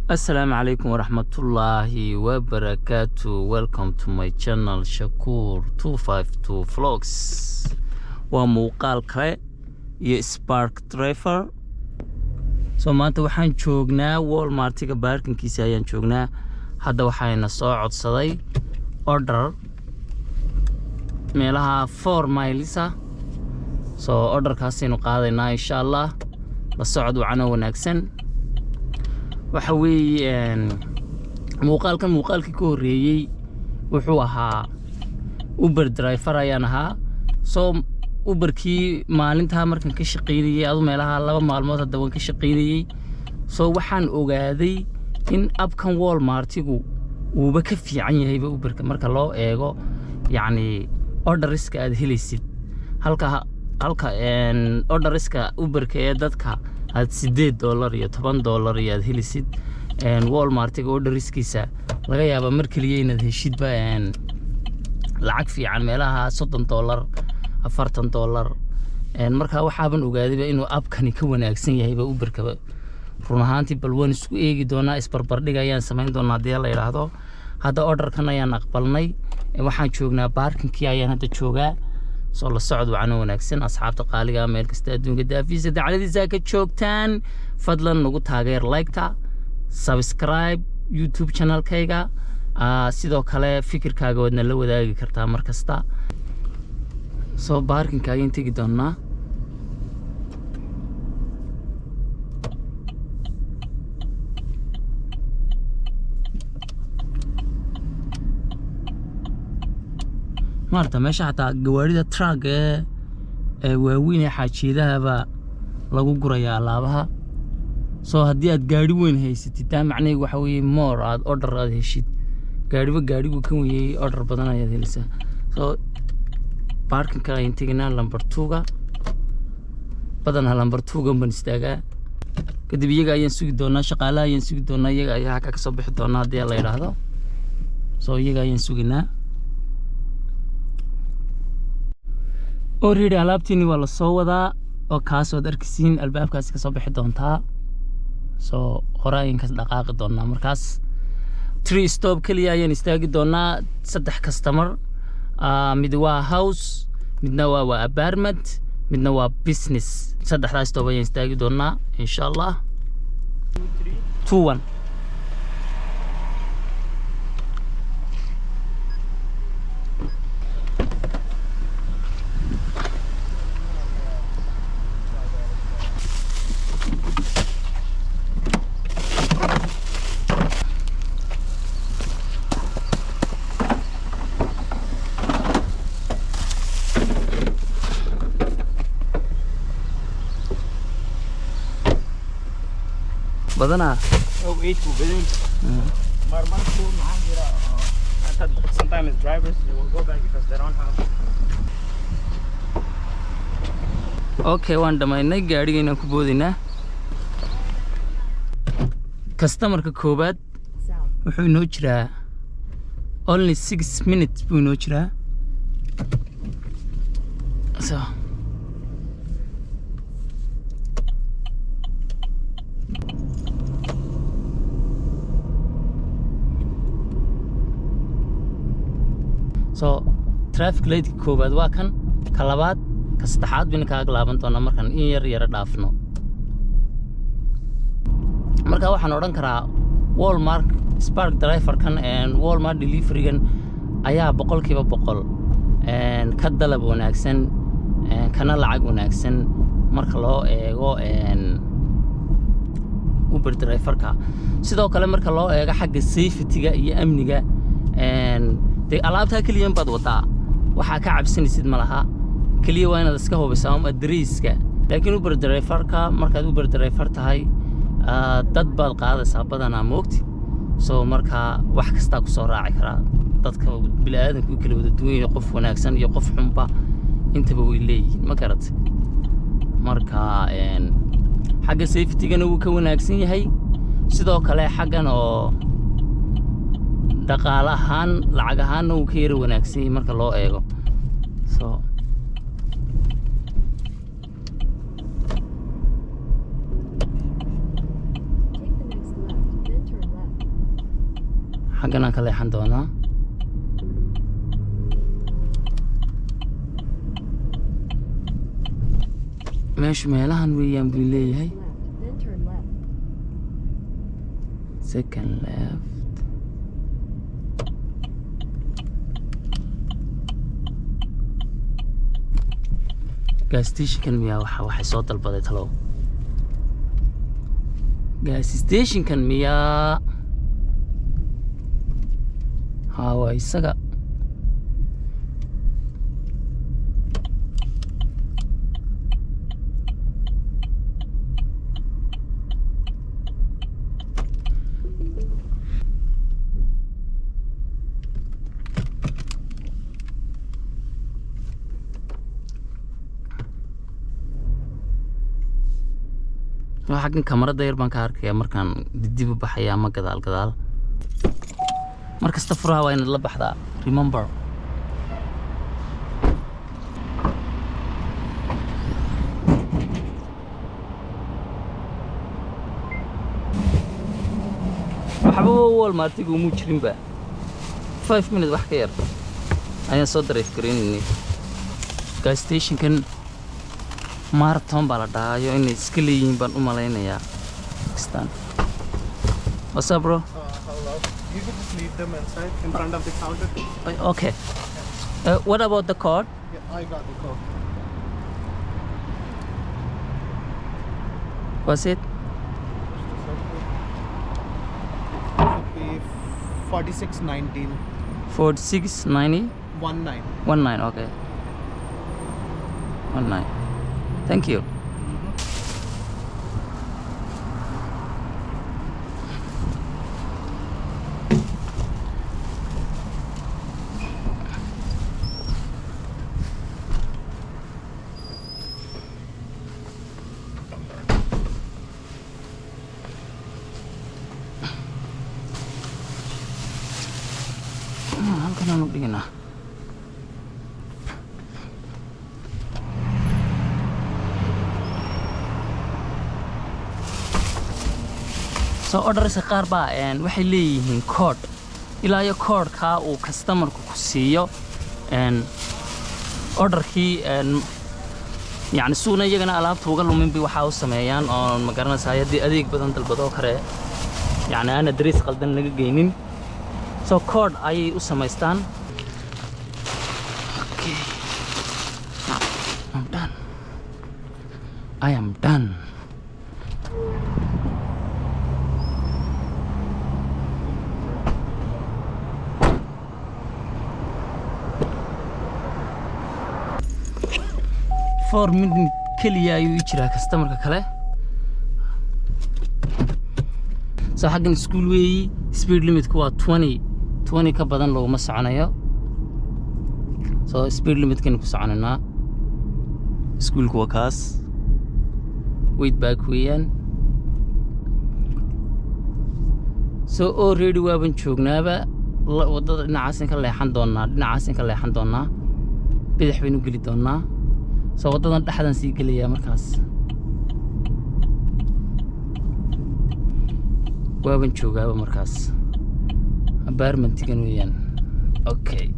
Assalamu alaikum warahmatullahi wabarakatuh. Welcome to my channel, Shakur 252 Vlogs. Waa muuqaal kale iyo Spark Driver. So maanta waxaan joognaa Walmartiga parkingkiisa ayaan joognaa. Hadda waxayna soo codsaday order meelaha 4 miles ah. So orderkaasaynu qaadaynaa insha Allah. La socod wacano wanaagsan. Waxa weeye, muuqaalkan muuqaalkii ka horreeyey wuxuu ahaa Uber driver ayaan ahaa. So Uberkii maalintaa markaan ka shaqaynayey, adu meelaha 2 maalmood hadda waan ka shaqaynayey. So waxaan ogaaday in appkan Walmartigu uuba ka fiican yahayba Uberka marka loo eego, yacni, orderiska aad helaysid, halka orderiska Uberka ee dadka aad $8 iyo $10 iyo aad helisid, Walmartiga orderiskiisa laga yaaba mar keliya inaad heshidba lacag fiican, meelaha $30, $40. Marka waxaaban ogaadayba inuu appkani ka wanaagsan yahayba Uberkaba run ahaantii. Bal waan isku eegi doonaa, isbarbardhig ayaan samayn doonaa haddii la yidhaahdo. Hadda orderkan ayaan aqbalnay. Waxaan joognaa parkingkii ayaan hadda joogaa. Soo la socod wacno wanaagsan, asxaabta qaaliga, meel kasta adduunka daafiisa dacladiisa ka joogtaan. Fadlan nagu taageer like-ta, subscribe YouTube channelkayga. Sidoo kale fikirkaaga waadna la wadaagi kartaa mar kasta. Soo parkingka ayaan tegi doonaa. Maarata meesha xataa gawaarida truck ee waaweyn ee xaajiyadahaba lagu gurayaa alaabaha. So haddii aad gaari weyn haysatid, taa macnaheedu waxa weeye more aad order aad heshid. Gaariba gaarigu kan weeyey, order badan ayaad helaysaa. So parkingka ayaan tegaynaa, number two-ga. Badanaa number two-ga baan istaagaa. Kadib iyaga ayaan sugi doonaa, shaqaalaha ayaan sugi doonaa. Iyaga ayaa halka kasoo bixi doonaa haddii la yidhaahdo. So iyaga ayaan sugaynaa. Already alaabtiini waa lasoo wadaa oo kaas waad arkisiin, albaabkaasi kasoo bixi doontaa. So hore ayaan kas dhaqaaqi doonaa. Markaas three stop keliya ayaan istaagi doonaa, saddex customer. Mid waa house, midna waa apartment, midna waa business. Saddexdaas stop ayaan istaagi doonaa insha Allah. 21. Badanaa. Oh, eight ku badan. Marmarku maxaa jira oo sometimes drivers, they will go back because they don't have Okay, waan dhammaynay. Gaadhigaynaan ku boodaynaa. Customerka koowaad wuxuu inoo jiraa only 6 minutes buu inoo jiraa. So traffic lightka koowaad waa kan, ka labaad, ka saddexaad bayna kaaga laaban doonaa markaan in yar yara dhaafno. Marka waxaan odhan karaa Walmart Spark Driverkan, Walmart deliverygan ayaa 100% ka dalab wanaagsan, kana lacag wanaagsan marka loo eego Uber driverka. Sidoo kale marka loo eego xagga safety-ga iyo amniga, dee alaabtaa keliyan baad wadaa, waxaa ka cabsanaysid ma laha. Keliya waa inaad iska hubisaa um adreyska. Laakiin Uber driverka, markaad Uber driver tahay, dad baad qaadaysaa badanaa, moogti? So markaa wax kastaa kusoo raaci karaa. Dadka bini'aadanku way kala wada duwan yihiin, qof wanaagsan iyo qof xunba intaba way leeyihiin, ma garatay? Marka xagga safety-gana wuu ka wanaagsan yahay. Sidoo kale xaggan oo dhaqaale ahaan, lacag ahaanna wuu ka yara wanaagsan yahay marka loo eego. So Take the next left, then turn Xaggan aan ka leexan doonaa. Meeshu meelahan weeyaan buu leeyahay. Left, then turn left. Second left. Gas stationkan miyaa? Waxa waxay soo dalbaday talow gas stationkan miyaa? Haa, waa isaga. Waa xaggan, kamarada yar baan ka arkaya markaan dib u baxaya ama gadaal gadaal. Mar kasta furaha waa inaad la baxdaa, remember. Waxba Walmartigu umuu jirinba, 5 minute wax ka yar ayaan soo drive garaynaynay. Gas stationkan Marathon baa la dhahayo, inay iska leeyihiin baan u malaynayaa. Pakistan. What's up, bro? Hello. You could just leave them inside in front of the counter. Okay. What about the card? Yeah, I got the code. Was it? Just a second. Should be 4619. 4690. 19. 19. Okay. 19. Thank you. Halkan aanu dhiganaa. Soo orderska qaar baa waxay leeyihiin code, ilaa iyo codekaa uu customerku ku siiyo orderkii, yacni suuna iyagana alaabta uga lumin bay waxaa u sameeyaan oon ma garanaysaa, haddii adeeg badan dalbadoo kale, yacni aan address qaldan laga geynin. So code ayay u samaystaan. Okay, I'm done. I am done. 4 minute keliya ayuu ii jiraa customerka kale. So xaggan school weeyi, speed limitku waa 20. 20 ka badan looguma soconayo, so speed limitkaynu ku soconaynaa. Iskuulku waa kaas, Waite Park weeyaan. So already waaban joognaaba. Waddada dhinacaasin ka leexan doonaa, dhinacaasin ka leexan doonaa, bidix baynu geli doonaa. So waddadan dhexdan sii gelayaa markaas, waaban joogaaba markaas. Apartmentigan weeyaan. Okay.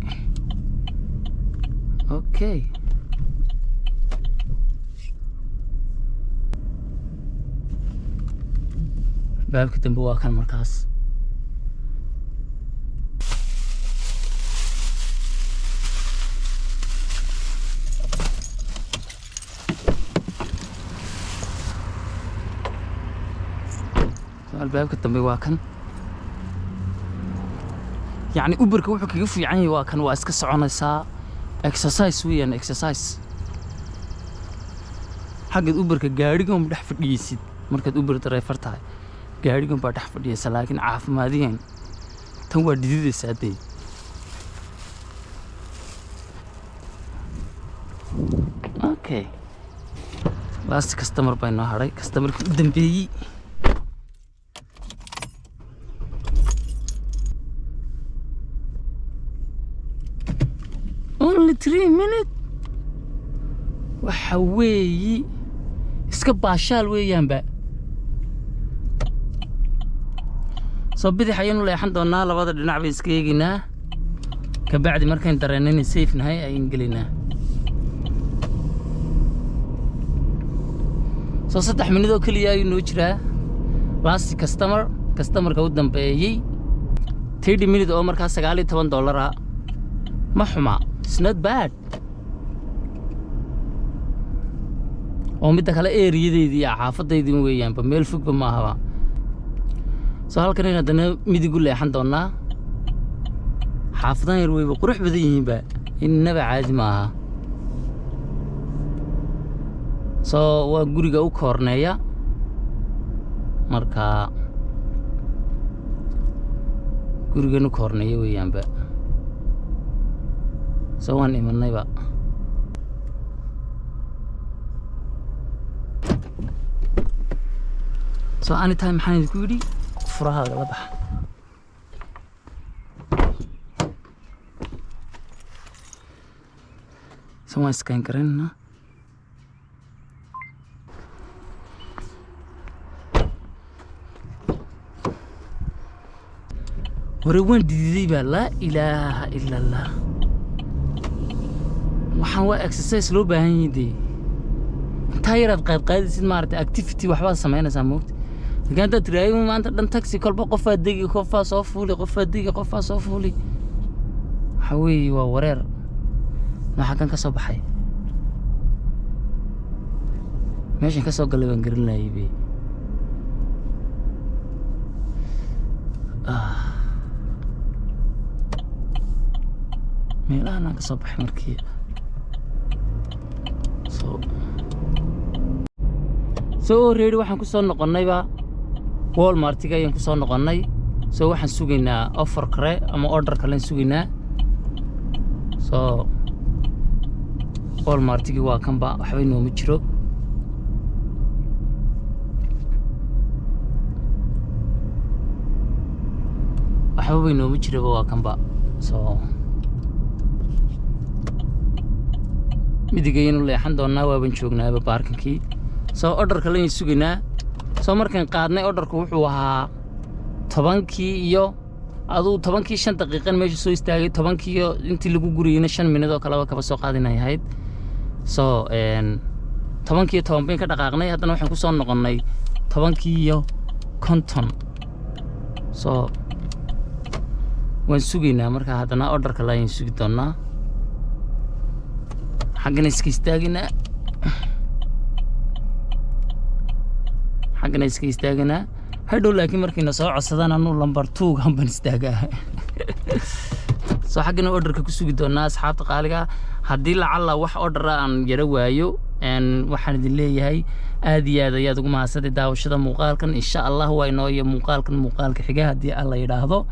Baabka dambe waa kan markaas. So albaabka dambe waa kan. Yacni Uberka wuxuu kaga fiican yahay waa kan, waa iska soconaysaa, exercise weeyaan, exercise. Xaggaad Uberka gaadhigan dhex fadhiyeysid, markaad Uber driver tahay gaadhigan baa dhex fadhiyeysa, laakiin caafimaadiyan tan waa dhididaysaa dee. Okay, last customer baa inoo hadhay, customerkii u dambeeyey. Only 3 minute. Waxa weeyi iska baashaal weeyaanba. Soo bidix ayaynu leexan doonaa, labada dhinac bay iska eegaynaa. Kabacdi markayn dareenno inay safe nahay ayaan gelaynaa. Soo 3 minute oo keliya ayuu noo jiraa last customer, customerka u dambeeyey. 30 minute oo markaa $19 ah. Ma xuma, it's not bad. Oo midda kale, areadeydii iyo xaafadaydii weeyaanba, meel fogba ma ahaba. Soo halkan in haddana midig u leexan doonaa. Xaafadan yar weyba qurux badan yihiinba, innaba caadi ma aha. Soo waa guriga u koorneeya. Marka gurigan u koorneeya weeyaanba. Soo waan imanayba. So anytime maxaan idinku yidhi? Furahaaga la baxa. So waan scan garaynaynaa. Hore waan diiday baa. Laa ilaaha ila Allah. Waxaan waa exercise loo baahan yahay dee. Intaa yaraad qaadqaadaysid, maaragtay, activity waxbaad samaynaysaa, moogta. Laakiin haddaad tiraahdo maanta dhan taxi, kolba qofaa degi, qofaa soo fuuli, qofaa degi, qofaa soo fuuli, waxa weeye waa wareer. Waxaa kan ka soo baxay, meeshan ka soo galay baan garan laayay be. Ah. Meelahan aan ka soo baxay markii. So already waxaan ku soo noqonnayba Walmartiga ayaan ku soo noqonnay. So waxaan sugaynaa offer kale ama order kalen sugaynaa. So Walmartigi waa kanba, waxba inooma jiro. Waxbaba inooma jiraba, waa kanba. So midigaynu leexan doonaa, waaban joognaaba parkingkii. So order kalen sugaynaa. So markaan qaadnay orderku wuxuu ahaa 10-kii iyo aduu 10-kii 5 daqiiqan meesha soo istaagay, 10-kii iyo intii lagu guriyeyna 5 minute oo kaleba kaba soo qaadinay ahayd. So 10-kii iyo 10 bayn ka dhaqaaqnay. Haddana waxaan ku soo noqonnay 10-kii iyo 50. So waan sugaynaa markaa, haddana order kale ayaan sugi doonaa. Xaggana iska istaaginaa, xaggana iska istaaganaa hadhow. Laakiin markayna soo codsadaan, anuu number 2 gan baan istaagaa. So xaggana orderka ku sugi doonaa. Asxaabta qaaliga, haddii lacalla wax ordera aan yaro waayo, waxaan idin leeyahay aad iyo aad ayaad ugu mahadsantahay daawashada muuqaalkan. Insha Allah waa inoo iyo muuqaalkan muuqaalka xiga, haddii Alla yidhaahdo.